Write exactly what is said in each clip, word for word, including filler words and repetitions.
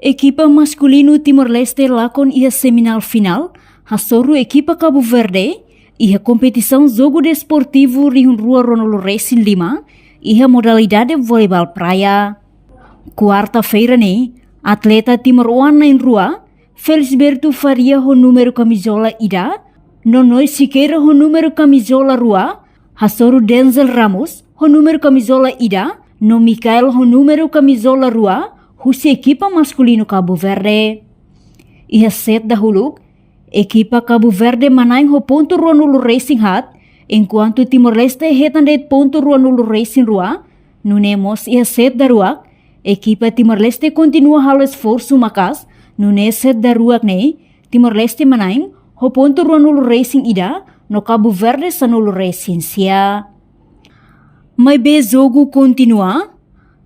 Ekipa maskulinu Timor-Leste lakon iha semifinál final, hasoru ekipa Kabu Verde, iha kompetisaun jogu desportivu rihun rua ruanulu resin lima, iha modalidade voleibol praia. Kuarta-feira ne'e, atleta timoroan na'in-rua, Felisberto Faria ho númeru kamizola ida, Nonoy Siqueira ho númeru kamizola rua, hasoru Denzel Ramos ho númeru kamizola ida, no Mikael ho númeru kamizola rua, husi ekipa maskulinu Kabu Verde. Iha set dahuluk, ekipa Kabu Verde manán ho pontu ruanulu resin haat, enkuantu Timor-Leste hetan de'it pontu ruanulu resin rua, nune'e mós iha set daruak, ekipa Timor-Leste kontinua halo esforsu maka'as, nune'e set daruak ne'e, Timor-Leste manán ho pontu ruanulu resin ida, no Kabu Verde sanulu resin sia. Maibé jogu kontinua,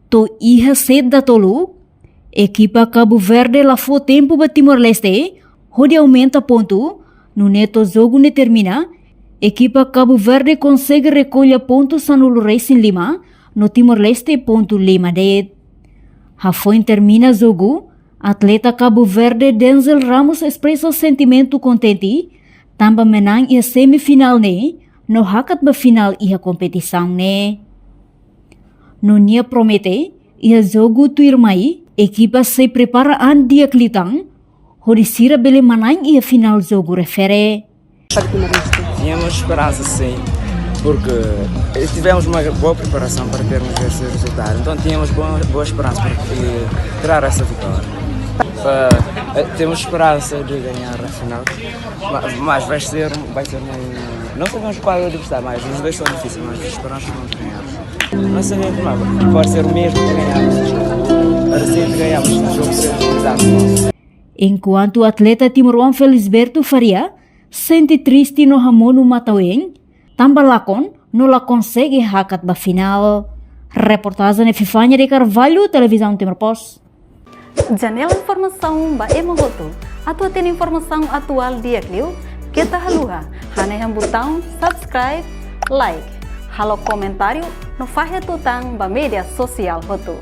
to'o iha set datoluk, ekipa Kabu Verde la fó tempu ba Timor-Leste hodi aumenta pontu, nune'e to'o jogu ne'e termina, ekipa Kabu Verde konsege rekolla pontu sanulu resin lima, no Timor-Leste pontu lima de'it. Hafoin termina jogu, atleta Kabu Verde Denzel Ramos espresa sentimentu kontente, tanba manán iha semifinál ne'e, no hakat ba finál iha kompetisaun ne'e. No nia promete, iha jogu tuirmai, ekipa sei prepara an di'ak liután, hodi sira bele manán iha finál jogu refere. Tínhamos esperança, sim, porque tivemos uma boa preparação para termos esse resultado. Então tínhamos boa, boa esperança para tirar essa vitória. Uh, temos esperança de ganhar a final, mas vai ser, vai ser um. Não sabemos qual é o adversário, mas os dois são difíceis, mas esperamos que vamos ganhar. Não sabemos, mas pode ser o mesmo que ganhámos. Parecia que ganhámos o jogo três, exato. Enkuantu atleta timoroan Felisberto Faria sente triste no hamonu matan-oin, tanba lakon no la konsege hakat ba finál. Reportajen Epifania de Carvalho, Televizaun Timor Post. Janela informasaun ba ema hotu. Atu hatene informasaun atuál di'ak liu, keta haluha hanehan butaun subscribe, like, halo komentáriu no fahe tutan ba média sosiál hotu.